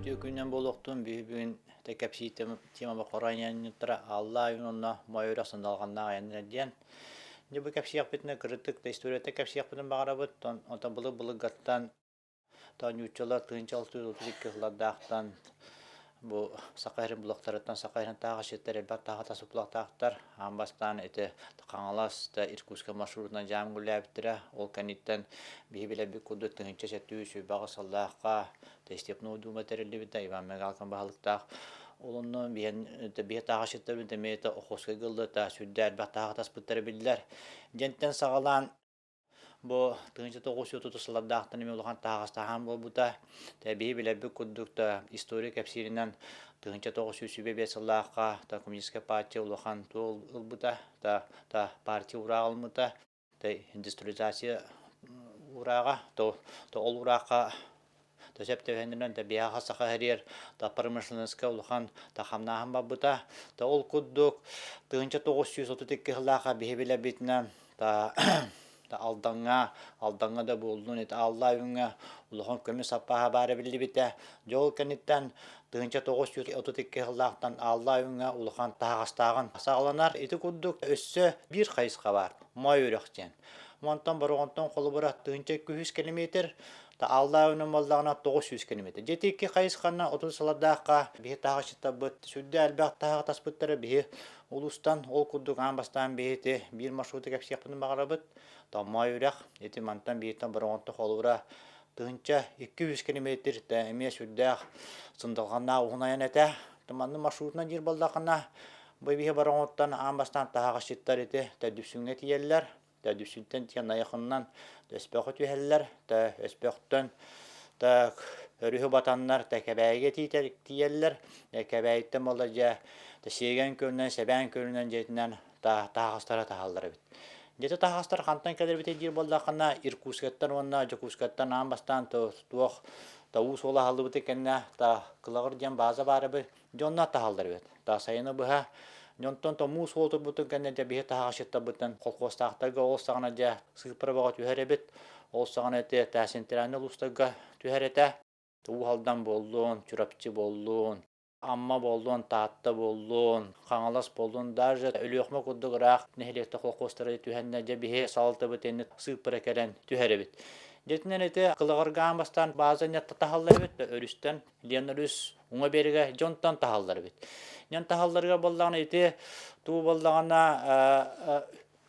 Үтүө күнүнэн буолуохтун бүгүн кэпсии темаба хоро айанньыттара Алла айын уонна Моой үрэх сандалҕаннаах айаннара диэн. Дьэ бу кэпсиэхпитинэ кырытык да историята кэпсиэхпитин баҕарабыт. Онтон былыр-былыргаттан Ньууччалар 1632 сыллардаахтан бу Саха сирин булуохтарыттан Саха сирин таһаҕасчыттар элбэх таһаҕас булуохтаахтар. Аан бастаан ити Хаҥалас да Иркутскай маршрутунан дьаам үлэлээбиттэрэ. Ол кэнниттэн биһи билэрбит курдук 1778 сыллаахха Степной Дума тэриллибитэ Иван Мигалкин баһылыктаах. Ол онно биһэн биһи таһаҕасчыттарбыт эмиэ Охотскайга ыллыта сүрдээх элбэх таһаҕас таспыттара биллэр. Дьэнтэн саҕалаан Бу 1930 сыллардаахтан эмиэ улахан таһаҕастааһын буолбута. Биһи билэрбит курдук да история кэпсииринэн 1925 сыллаахха та коммунистическая партия улахан туол ылбыта, та, та партия урааҕа ылмыта, та индустриализация урааҕа, то, то ол ураахха то сөп түбэһиннэрэн да биһиэхэ саха сириэр да промышленноска улахан да хамнааһын барбыта. Да ол курдук 1932 сыллаахха биһи билэрбитинэн да да Алдаҥҥа, Алдаҥҥа да буоллун, ити Аллаа Үҥҥэ улахан көмүс саппааһа баара биллибитэ. Дьэ ол кэнниттэн 1932 сыллаахтан Аллаа Үҥҥэ улахан таһаҕастааҕын саҕаланар. Ити курдук өссө биир хайысха баар, Моой үрэх диэн. Онтон Бороҕонтон холобура 1200 километр Аллаабынан буоллаҕына 900 километр. Дьэ ити икки хайысханан 30 сылардаахха биһи таһаҕасчыттарбыт сүрдээх элбэх таһаҕа таспыттара биһи улуустан ол курдук аан бастаан биһи ити биир маршруту кэпсиэхпитин баҕарабыт. Томмоой үрэх ити мантан бииртэн Бороҕонто холобура 1200 километр эмиэ сүрдээх сындалҕаннаах уһун айан этэ. Манны маршрутунан диир буоллаххына бу биһи Бороҕонтон аан бастаан таһаҕасчыттар ити Дүпсүҥҥэ тиийэллэр. Дүпсүнтэн тиийэн Найахыннан Өспөххө түһэллэр, Өспөхтөн өрүһү батаннар Кэбээйигэ тиийэллэр. Кэбээйиттэн буолла дьэ Сиэгэн күөлүнэн, Сэбээн күөлүнэн дьиэтинэн таһаҕастара таһаллар эбит. Дьиэтэ таһаҕастар хантан кэлэр эбитий диир буоллаххына, Иркутскайтан уонна Дьокуускайтан аан бастаан туох уу суола аһыллыбыта кэннэ Кылаҕыр диэн бааза баар эбит. Дьонно таһаллар эбит. Та сайыны быһа дьонтон томуу суол турбутун кэннэ дьэ биһи таһаҕасчыттарбыттан колхуостаахтарга ол саҕана дьэ сыыппара бөҕө түһэр эбит. Ол саҕана ити центральнай улуустарга түһэр этэ. Уу Алдан буоллун, Чурапчы буоллун, Амма буоллун, Таатта буоллун, Хаҥалас буоллун, даже Өлүөхүмэ курдук ыраах нэһилиэктэр колхуостара түһэннэ дьэ биһи салалтабыт инни сыыппара кэлэн түһэр эбит. Дьэтинэн ити Кылаҕыргаан бастаан бааза таһаллар эбит, өрүстэн Лена өрүс уҥа биэригэ дьонтон таһаллар эбит. Дьон таһалларыгар буоллаҕына ити туу буоллаҕына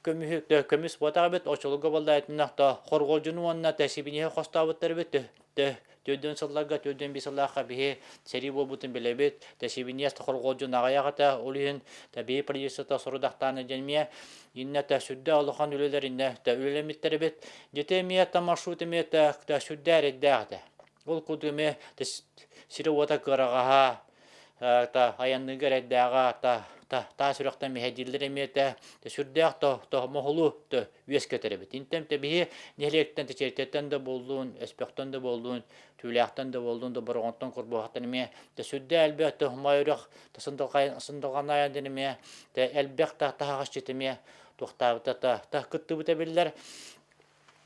көмүһү көмүс буотах эбит очолорго буолла этиннэх то хорҕолдьуну уонна тэсибиниһи хостообуттар эбит тө төрдүөн сылларга 45 сыллаахха биһи сэрии буолбутун билэбит тэсибиниэс хорҕолдьун аҕыйах этэ ол иһин биһи правительствота сорудахтаан дьэн эмиэ иннэ та сүрдээх улахан үлэлэр иннэ та үлэлэммиттэр эбит дьити эмиэ та маршрут эмиэ та сүрдээх эрэйдээх этэ. Ол курдук эмиэ сирэ-уота кыараҕаһа, айанныырга эрэйдээҕэ таас үрэхтэн мэһэйдииллэр эмиэ сүрдээх моһолу үөскэтэр эбит. Интэн биһи нэһилиэктэн Чэртэттэн да буоллун, Өспөхтөн да буоллун, Түүлээхтэн да буоллун, да Бороҕонтон Курбуһахтан эмиэ сүрдээх элбэх Моой үрэх сындалҕанаайан диэн эмиэ элбэх таһаҕасчыт эмиэ туохтаабыта кыттыбыта биллэр.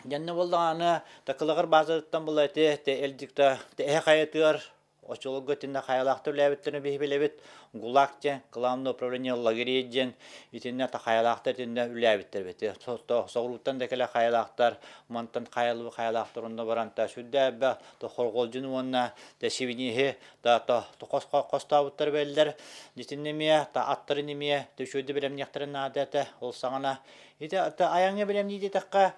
Дьэннэ буоллаҕына Такылаҕар баазатыттан була ити Элдикта эһэ хайатыгар оччолорго итиннэ хайалаахтар үлээбиттэрин биһи билэбит. ГУЛАГ диэн главное управление лагерей диэн итиннэ хайалаахтар итиннэ үлээбиттэр эбит. Соҕурууттан да кэлэ хайалаахтар, мантан хайалыы хайалаахтар онно баран та сүрдээх элбэх хорҕолдьун уонна сибиниэһи хостообуттар бэллэр. Итиннэ эмиэ аттарын эмиэ үчүгэйдик бэлэмниэхтэрин наада этэ. Ол саҕана Ити айаҥҥа бэлэмнии диэтэххэ,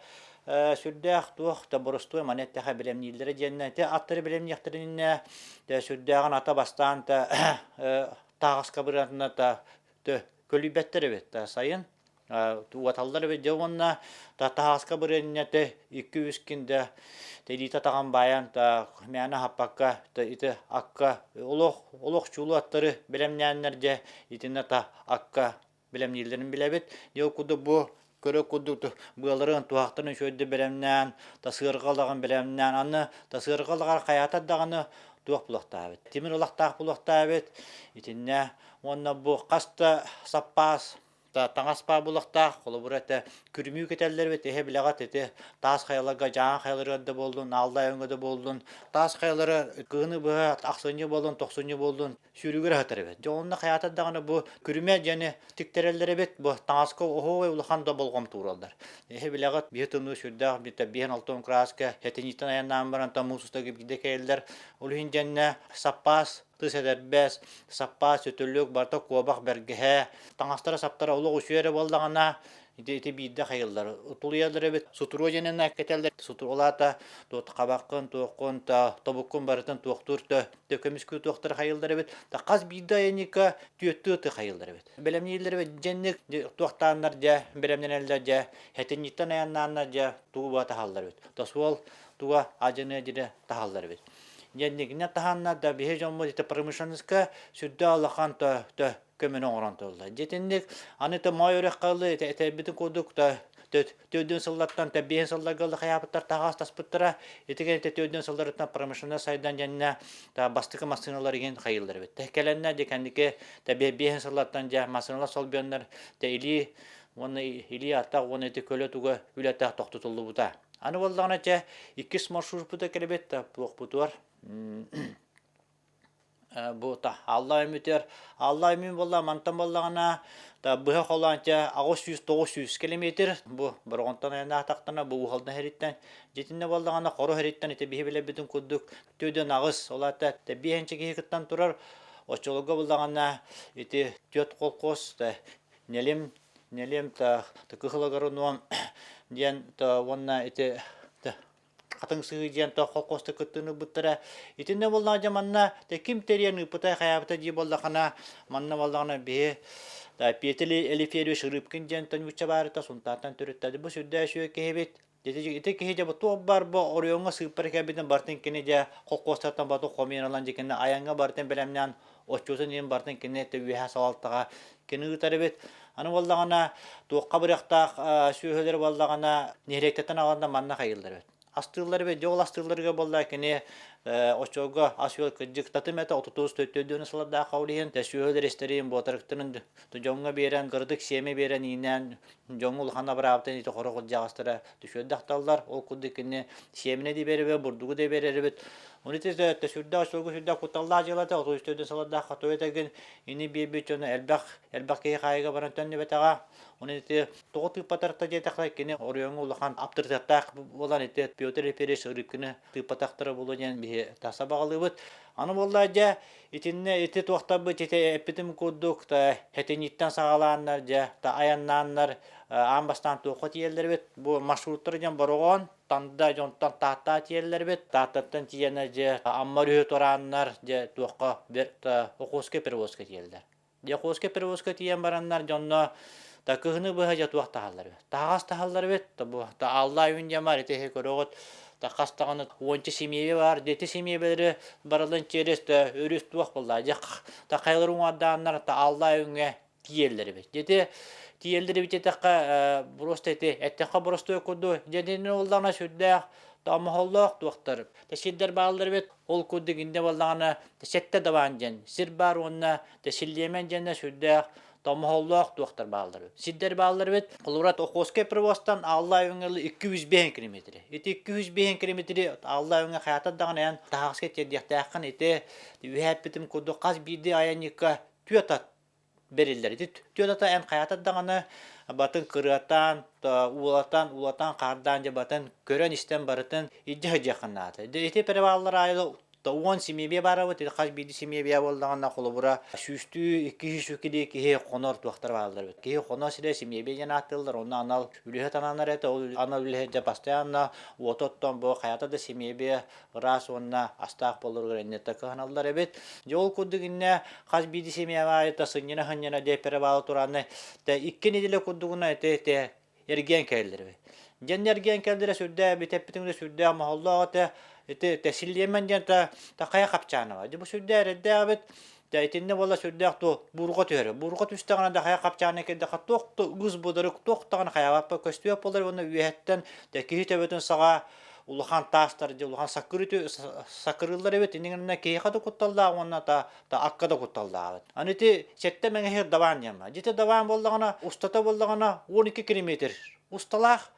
сүрдээх туох да боростуой маны эттэхэ бэлэмнииллэрэ диэннэ ити аттары бэлэмниэхтэрин иннэ сүрдээҕин ата бастаан та таһаҕаска быратына та көлүйбэттэр эбит та сайын уоталлар эбит дьэ уонна таһаҕаска бырыанньа те 2-3 күн да илиитэ таҕан баайан та мээнэ аһаппакка ити акка олох олох чулуу аттары бэлэмнээннэр дьэ итиннэ та акка бэлэмнииллэрин билэбит. Дьэ ол курдук бу көрө курдук быаларын туһахтарын үчүгэйдик бэлэмнээн, тасыарҕалаҕын бэлэмнээн, аны тасыарҕалаҕар хайаатар даҕаны туох булуохтаабыт. Тимир ылахтаах булуохтаабыт. Итиннэ уонна бу хас да саппаас. Таҥас баа булахтаах, холобура этэ күрүмүү кэтэллэр эбит, эһэ билэҕит ити таас хайаларга дьааҥы хайаларыгар да буоллун, Ааллаай өҥө да буоллун, таас хайалара кыһыны быһа ахсынньы буоллун, тохсунньу буоллун сүүрүгэр аһатар эбит. Дьэ онно хайаатар даҕаны бу күрүмэ дьэни тиктэрэллэр эбит, бу таҥаска оһуобай улахан да болҕомто уураллар. Эһэ билэҕит, биһи тымныы сүрдээх биитэ биһин алтан кырааска этинииттэн айаннаан баран муус устарга биирдэ кэлэллэр. Ол иһин дьэннэ саппаас тыс этэрбэс, саппаас, сөтөлүк, барыта куобах бэргэһэ, таҥастара-саптара олох үчүгэй эрэ буоллаҕына, ити, ити биирдэ хайыллар. Тулуйаллар эбит, сутуруо диэнинэ кэтэллэр. Сутуруолаата туот хабаххын, туоххун, та, тобуккун барытын туохтуур тө, көмүскүү туохтар хайыллар эбит. Та хас биирдэ айанньыкка түөттүү ыты хайыллар эбит. Бэлэмнииллэр эбит дьэнник туохтааннар дьэ, бэлэмнэнэллэр дьэ, хэтинньиттэн айаннааннар дьэ, тугу таһаллар эбит. Тосуол туга адьыны дьире таһаллар эбит. Дьэннигинэ таһанна да биһи дьоммут ити промышленноска сүрдээх улахан то то көмөнү оҥорон тураллар. Дьитинник аны то моой үрэххэ ылы этэрбитин курдук то төрдүн сыллартан тэбиэһин сылларга ылы хайаабыттар таһаас таспыттара. Ити кэннэ төрдүн сылларыттан промышленность сайдан дьэннэ та бастакы массыыналар игин хайыллар эбит. Кэлэннэ дьэ кэнники тэбиэһин сыллартан дьэ массыыналар солбуйаннар тэ илии уонна илии атах уонна ити көлө туга үлэтэ тохтотуллубута. Аны буоллаҕына чэ иккис маршруппута кэлбит туохпутугар бу та Алла өмүтэр Алла өмүн буолла мантан буоллаҕына та быһа холоон чэ 800-900 километр бу Бороҕонтон айаннаатахтана бу Уһалдан хэриттэн дьитиннэ буоллаҕына Хоро хэриттэн ити биһи билэрбитин курдук төдөн аҕыс ол аата биэһинчэ киһи кыттан турар оччолорго буоллаҕына ити түөрт колхоз Нэлим Нэлим та кыһыл агроном диэн уонна ити хатыҥ сыһыы диэн колхозта кыттыыны ылбыттара. Итиннэ буоллаҕа дьэ манна ким тэрийэн ыыппыта хайаабыта дии буоллахына манна буоллаҕына биһи Петр Елифеевич Рыбкин диэн нуучча баарыта Сунтаартан төрүттэди. Бу сүрдээх үчүгэй киһибит. Ити киһи дьэ бу туох баар бу оройуоҥҥа сыыппара кэлбитин барытын кини дьэ холкуостартан баты хомуйан ылан дьэ кини айаҥҥа барытын бэлэмнээн отчуотун иһин барытын кини үөһэ салалтаҕа кини ыытар эбит. Аны буоллаҕына туохха барыахтаах сүөһүлэр буоллаҕына нэһилиэктэртэн аҕалан манна хайыыллар эбит. Астыыллар эбит. Дьэ ол астыылларыгар буолла кини оччолорго ас-үөл кырдьык татым этэ отутус төттөдүөн сылардаах ол иһин сүөһүлэр истэрин буотарыктарын дьоҥҥо биэрэн кырдык сиэмэ биэрэн иинээн Дьоҥҥо улахан абыраабытын ити хоро кырдьаҕастара түшүөрдахталлар. Ол курдук кини сиэмэнэ да биэрэрбит, бурдугу да биэрэрбит. Ону ити сүрдээх суолга сүрдээх кутталлаах дьыалата, 33 сыллардаах хотуй этэгин ини биэрбит дьоно элбэх элбэх киһи хаайыга баран төннүбэтэҕэ. Ону ити тоҕо тыыппатарта диэтэххэ, кини оройуоҥҥа улахан аптарытыаттаах буолан ити Петр Ефимович Рыбкины тыыппатахтара буолуо диэн биһи сабаҕалыыбыт. Аны буолла дьэ итиннэ ити туохтарбыт ити эппитим курдук та хэтиниттэн саҕалааннар дьэ та айаннааннар аан бастаан туохха тиийэллэр эбит бу маршруттар диэн Бороҕон Танда дьонтон Тааттаа тиийэллэр эбит Тааттаттан тиийэннэр дьэ Амма өрүһү туорааннар дьэ туохха Охуоска перевозка тиийэллэр Дьокуускай перевозка тиийэн бараннар дьонно та кыһыны быһа дьэ туох таһаллар эбит. Таһаҕас таһаллар эбит, та бу та аллаа үн дьамар ити көрөҕүт та хас даҕаны уонча симиэбэ бар, дети симиэбэлэри барылын через та өрүс туох буолла дьэ та хайалар уҥардааннар та аллаа үҥҥэ тиийэллэр эбит. Дьэ тиийэллэр эбит диэтэххэ просто ити эттэххэ боростуой курдук дьэ оллаҕына сүрдээх тоомоһоллоох туохтар сирдэр бааллар эбит ол курдук инде буоллаҕына сэттэ дабаан диэн сир баар уонна Тэсиллиэмэн диэннэ сүрдээх томоһоллоох туохтар бааллар эбит. Сирдэр бааллар эбит. Холобура, Охотскай привозтан Аллай өҥөлө 205 километри. Ити 205 километри Аллай өҥө хайатар даҕаны эн таһаҕаска тиэрдиэхтээххин ити үһээппитим курдук хас биирдии айанньыкка түөрт ат бэриллэр. Ити түөрт ата эн хайатар даҕаны батын кырыатаан, уулатан, уулатан, хаардаан дьэ батын көрөн-истэн барытын илдьэ сылдьыаххын наада. Ити переваллар аайы уон симиэбийэ баарабыт, хас биирдии симиэбийэ буоллаҕына, холобура, сүүстүү, икки сүүс килии киһи хонор туохтар бааллар эбит. Киһи хонор сирэ симиэбийэ диэн ааттыыллар, онно анал үлэһит ананар этэ, ол анал үлэһит дьэ постоянно уоту оттон бу хайата да симиэбийэ ыраас уонна астаах буоларыгар иннэтэ кыһаналлар эбит. Дьэ ол курдук иннэ хас биирдии симиэбийэ аайыта сынньана-сынньана диэ перевалы тураны икки нэдиэлэ курдугуна ити эргиэн кэллэр эбит. Дьэн эргиэн кэллэрэ сүрдээх бүтэппитиҥ да сүрдээх моһоллоох этэ. Ити тэсиллиэмэн диэн та хайа хапчаанова. Дьэ бу сүрдээх эрэйдээх эбит. Дьэ итиннэ буолла сүрдээх ту буурҕа түһэр. Буурҕа түстэҕинэ да хайа хапчаана кэлдэххэ туох да үгүс бударык туох даҕаны хайаабаппа көстүөх буолар уонна үөһэттэн да киһи төбөтүн саҕа. улахан таастар дьэ улахан саккыры саккырыыллар эбит иннигинэ киһиэхэ да кутталлаах уонна та та акка да кутталлаах аны ити сэттэ мэҥэһир дабаан диэн баар дьити дабаан буоллаҕына устата буоллаҕына 12 километр усталаах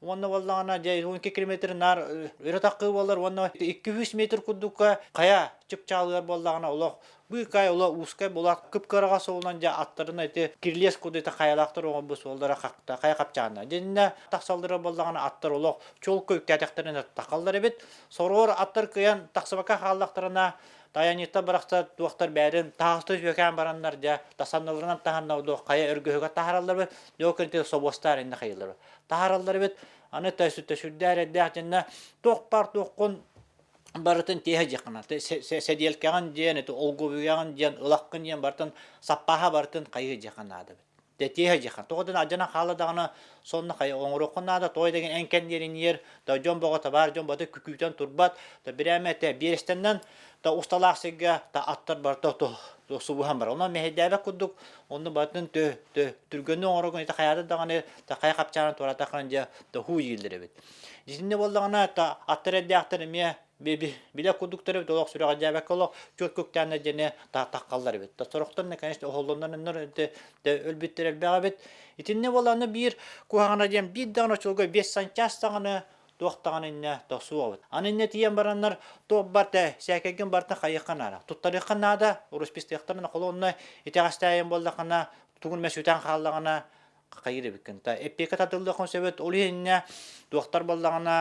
уонна буоллаҕына дьэ 12 километр наар өрө таххыы буолар уонна 200 метр курдукка хайа чыпчаалыгар буоллаҕына олох быыкай олох узкай буолаат кып-кыраҕа суолунан дьэ аттарын ити кирилиэс курдук хайалаахтар оҥорбут суоллара хакта хайа хапчаанна дьиннэ тахсаллара буоллаҕына аттар олох чуолкай үктээтэхтэринэ тахаллар эбит сороҕор аттар кыайан тахсыбакка хааллахтарына тайаньыттар барахсар туохтар бээрин таһаҕаста сүөкээн бараннар дьэ тасанналарынан таһанна хайа өргөһүгэр таһаараллар эбит дьэ ол кэнниттэн собуостаар иннэ хайыыллар таһаараллар эбит аны төсүрдээх эрэйдээх дьэннэ туох баар туоххун барытын тиэһэ дьиэххин сэдиэлкэҕин диэн ити олгубуйаҕын диэн ылаххын диэн барытын саппааһа барытын хайыы дьиэххин наада эбит тиэһэ дьиэххин тоҕо диэн алдьанан хаалла даҕаны сонно хайа оҥоруоххун наада той деген эн кэнниэрин иэр да дьон бөҕө табаар дьон баты күкүүтэн турбат да бирээмэ этэ биэрэстэннэн да усталаах сиргэ да аттар барыта субуһан бар онон мэһэйдээбэт курдук онно барытын тө тө түргэнни оҥорогун ити хайаата даҕаны та хайа хапчаанын туоратаххына дьэ да хуу дииллэр эбит Итиннэ буоллаҕына аттар эрдээхтэр эмиэ билэ курдуктар эбит олох сүрэҕэлдьээбэккэ олох чуот күктээннэр дьэни таххаллар эбит. Сорохтор конечно оһоллоннор өлбүттэр элбэх эбит. Итиннэ буоллаҕына биир куһаҕана диэн биир даҕаны оччолорго биэс санчаас даҕаны туох даҕаны иннэ тохсуо эбит. Аны иннэ тиийэн бараннар туох барта сээкэйгин барытын хайыахха наада. Туттарыахха наада, уруспистыахтарына холуонна итэҕэстээйэн буоллаххына тугун эмэ сүтэн хааллаҕына хайыыр эбиккин та эппиэккэ тардыллыаххын сөбөт ол иһиннэ туохтар буоллаҕына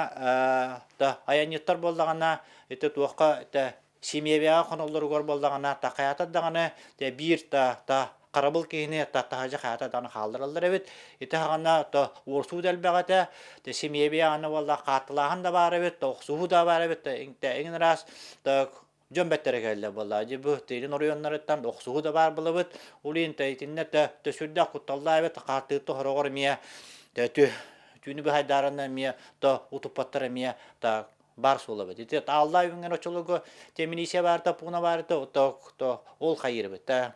та айанньыттар буоллаҕына ити туохха та симиэбэҕэ хоноллоругар буоллаҕына та хайаатар даҕаны те биир та та харабыл киһини та таһырдьа хайаатар даҕаны хааллараллар эбит ити хаҕана то уорсуу да элбэх этэ те симиэбиэ аны буолла хааттылааһын да баар эбит то охсуһуу да баар эбит та эҥин ыраас та дьон бэттэрэ кэллэ буолла. Дьэ бу тыырын оройуоннарыттан охсуһуу да баар булабыт. Ол иһин итиннэ да сүрдээх кутталлаах эбит хаартыытта хороҕор эмиэ түүнү быһайдаарана эмиэ да утуппаттар эмиэ да баар суолабыт. Ити тааллаа үҥҥэн оччолорго те милиция баарта пууна баарта то то ол хайырбыт та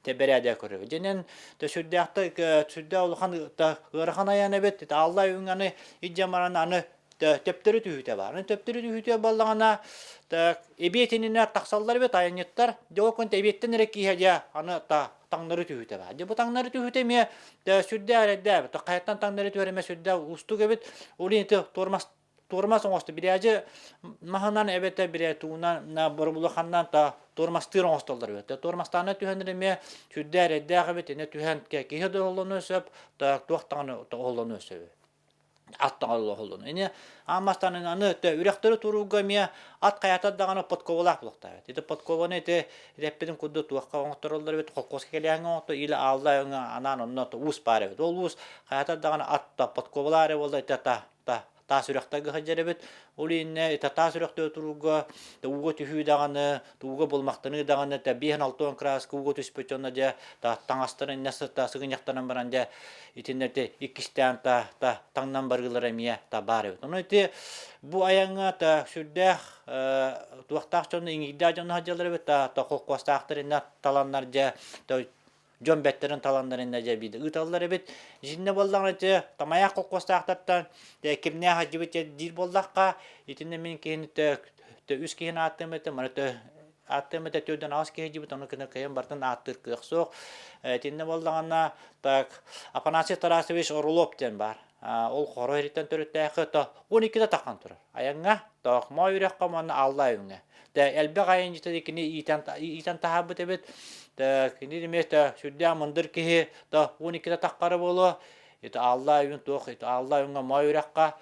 бэрээдэк көрөбүт. Дьэнэн сүрдээх сүрдээх улахан ыарахан айан эбит. Алла үҥ аны илдьэн баран аны төптөрү түһүүтэ бар. Аны төптөрү түһүүтэ буоллаҕына эбиэтининэ тахсаллар эбит айанньыттар. Дьэ ол күн эбиэттэн эрэ кииһэ дьэ аны таҥнары түһүүтэ бар. Дьэ бу таҥнары түһүүтэ эмиэ сүрдээх эрэйдээбит. Хайаттан таҥнары түһэр эмиэ сүрдээх уустук эбит. Ол иһин туормас туормас оҥосто бирээдьи маһынан эбэтэр бирээ туунан боробулуханнан та туормастыыр оҥостоллор эбит туормастаана түһэн эмиэ сүрдээх эрэйдээх эбит ини түһэн киһи да оһоллонуон сөп та туох даҕаны оһоллонуон сөп ат даҕаны оһоллонуо ини аан бастаан аны үрэхтэри турууга эмиэ ат хайата даҕаны подковалаах буолуохтаах эбит ити подкованы ити эппитин курдук туохха оҥоттороллор эбит холкуоска кэлээҥҥэ оҥотто или аалла анаан онно уус баар эбит ол уус хайата даҕаны ат подковалаах эрэ буолла ити та таас үрэхтэргэ сылдьар эбит. Ол иһиннэ ити таас үрэхтэр турууга ууга түһүү даҕаны, ууга булмахтаныы даҕаны 5-6 кырааска ууга түспүт дьонно дьэ таҥастарын иннэ сыта сыгынньахтанан баран дьэ итиннэ ити иккистээн та та таҥнан барыылара эмиэ та баар эбит. Ону ити бу айаҥҥа та сүрдээх туохтаах дьону иҥиирдээх дьону сылдьаллар эбит та та холкуостаахтар иннэ таланнар дьэ дьон бэттэрин таланнар иннэ дьэ биирдэ ыыталлар эбит. Итиннэ буоллаҕына ити Тамайах холкуостаахтартан кимнээх сылдьыбыт диир буоллахха, итиннэ мин киһини үс киһини ааттыам этэ, маны ааттыам этэ төрдөн аҕыс киһи дьибит, ону кини кыайан барытын ааттыыр кыах суох. Итиннэ буоллаҕына так Афанасий Тарасович Орлов диэн баар. Ол хоро ириттэн төрүттээххэ то 12-те таххан турар. Айаҥҥа, Тоохмо үрэххэ уонна Алла үҥҥэ. Тэ элбэх айанньыты кини иитэн иитэн таһаарбыт эбит. Тэ кини эмиэ тэ сүрдээх мындыр киһи то 12-те таххара буолуо. Ити Алла үҥ туох ити Алла үҥҥэ Моой үрэххэ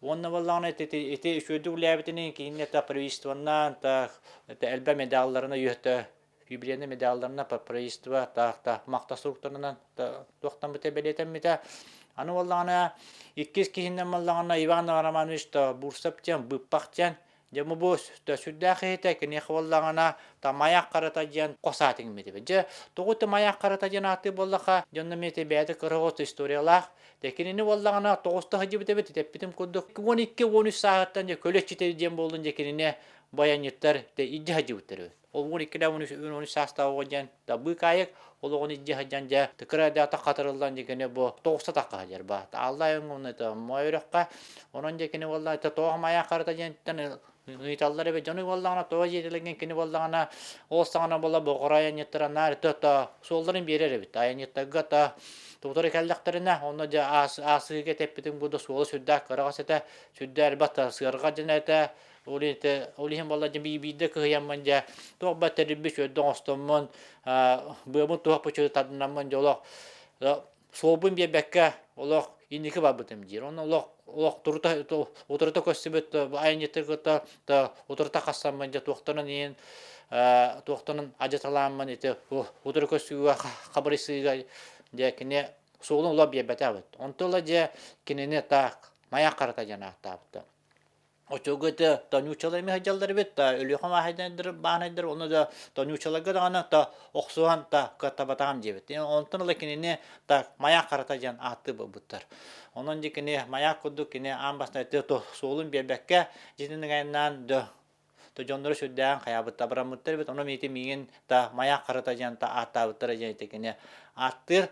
уонна буоллаҕына ити ити үчүгэйдик үлээбитинин кинини та правительствоннан та элбэх медалларына үөтэ юбилейнай медалларына правительство таах махта суруктарынан туохтаммыта бэлиэтэммитэ. Аны буоллаҕына иккис киһинэн буоллаҕына Иван Романович Бурсов диэн Быппах диэн дьэ бу сүрдээх киһитэ киниэхэ буоллаҕына Тамайах харата диэн хос аат иҥмит Дьэ тоҕо Тамайах харата диэн ааттыы буоллаха дьонно эмиэ бэйэтэ кыра оҕус историялаах Дэ кинини буоллаҕына тоҕуста сылдьыбыт эбит эппитим курдук 12-13 сааһыттан дьэ көлөччүтэ диэн буоллун дьэ кинини. Бу айанньыттар илдьэ сылдьыбыттар эбит. Ол 12 13 саастаах оҕо диэн быыкаайык ол оҕону илдьэ сылдьан дьэ кыра да хатырыллан дьэ кини бу тоҕуста тахха сылдьар ба. Алла айаҥҥа это моой үрэххэ онон дьэ кини буолла это тоох майаах харата диэнтэн ыйыталлар эбит дьону буоллаҕына тоҕо дьиэтилэргин кини буоллаҕына ол саҕана буолла боҕоро айанньыттара наар то суолларын биэрэр эбит айанньыттарга то тутары кэллэхтэринэ онно дьэ аасыыга тэппитин бу да суола сүрдээх кыраҕас этэ сүрдээх элбэх сыарҕа дьэн этэ Ол иһин ол иһин буолла дьэ биирдэ кыһыйаммын дьэ туох ба тэрилбит үөрдэ оҥостоммун быабын туох бу тардынаммын дьэ олох суолбун биэрбэккэ олох инники барбытым диир. Онно олох олох турута утарыта көстүбүт айанньыттар кытта утарыта хасsamмын дьэ туохтанан иһин туохтанан адьаталааммын ити утары көстүүгэ хабырыйсыыга дьэ кини суолун олох биэрбэтэх эбит. Онто ыла дьэ кинини таах маяк харата диэн ааттаабыта. Оччолорго это тонючалар эмиэ сылдьаллар эбит, Өлүөхүмэ бааһынайдар бааһынайдар онно да тонючаларга даҕаны та охсуһан та кыаттабатаҕым диэбит. Онтон ыла кинини та маяк харата диэн ааттыы буолбуттар. Онон дьэ кини маяк курдук кини аан бастаан суолун биэрбэккэ дьиэтин ыҥайнаан да дьоннору сүрдээҕин хайаабыт абыраммыттар эбит. Онон ити миигин та маяк харата диэн та ааттаабыттара диэн ити кини ааттыыр.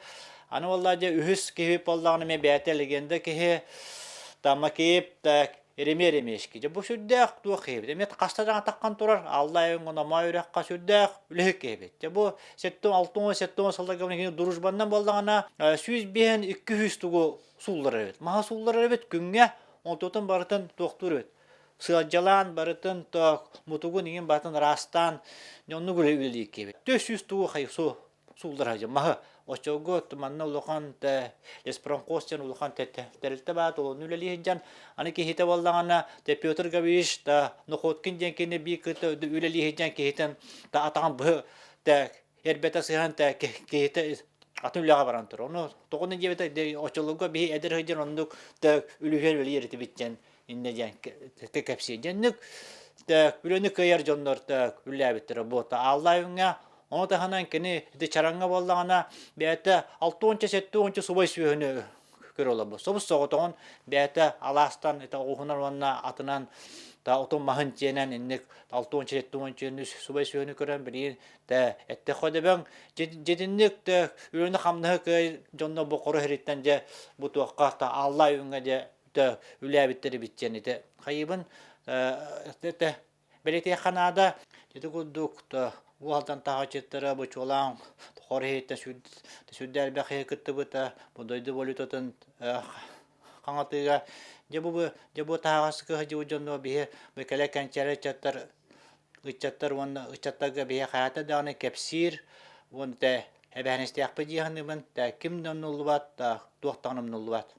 Аны буолла дьэ үһүс киһи буоллаҕына эмиэ бэйэтэ легенда киһи Тамакип так Еремей Еремеевский. Дьэ бу сүрдээх туох киһибит. Эмиэ хаста даҕаны таххан турар Аллай Номой үрэххэ сүрдээх үлэһит киһибит. Дьэ бу 70 сылларга кини дружбаннан буоллаҕына 105 200 тугу суулларар эбит. Маһа суулларар эбит күҥҥэ онтутун барытын туохтуур эбит. Сыалдьалаан барытын то мутугун иҥин барытын ыраастаан оннук үлэлиир киһибит. 400 тугу хайсу сууллара сылдьар маһы оччолорго манна улахан леспромхоз диэн улахан тэрилтэ баар толонну үлэлии сылдьан аны киһитэ буоллаҕына Петр Гаврилович да Находкин диэн кини биир кытта үлэлии сылдьан киһитин да атаҕын быһы эрбэтэ сыһан киһитэ атын үлэҕэ баран турар ону тоҕо диэбитэ оччолорго биһи эдэр сылдьан оннук үлүһүйэр үлэлиир этибит диэн иннэ диэн кэпсиир дьэнник үлэни кыайар дьоннор үлэлээбиттэрэ буота Ааллаайыҥҥа Ону таһынан кини ити чараҥҥа буоллаҕына бэйэтэ алтыонча сэттионча субай сүөһүнү көрө олорбут. Собус соҕотоҕун бэйэтэ алаастан ити оҕуһунан уонна атынан та отун маһын тиэнэн инник алтыонча сэттионча субай сүөһүнү көрөн билигин тэ эттэххэ дөбөҥ дьитинник тэ үлэни хамнаһы кыай дьонно бу хоро иһириттэн дьэ бу туохха та аллай үҥҥэ дьэ тэ үлээбиттэр эбит диэн ити хайыбын тэ Бэлиэтиэххэ наада, ити курдук уу алтан таһааччыттара бу чуолаан хор иһиттэн сүрдээх элбэх киһи кыттыбыта, бу дойду валютатын хаҥатыыга. Дьэ бу дьэ бу таһаҕаска сылдьыбыт дьонно биһи бу кэлэ кэнчээри ыччаттар ыччаттар уонна ыччаттарга биһи хайата даҕаны кэпсиир уонна тэ эбээһинэстээхпит дии саныыбын, тэ ким да умнуллубат, туох даҕаны умнуллубат.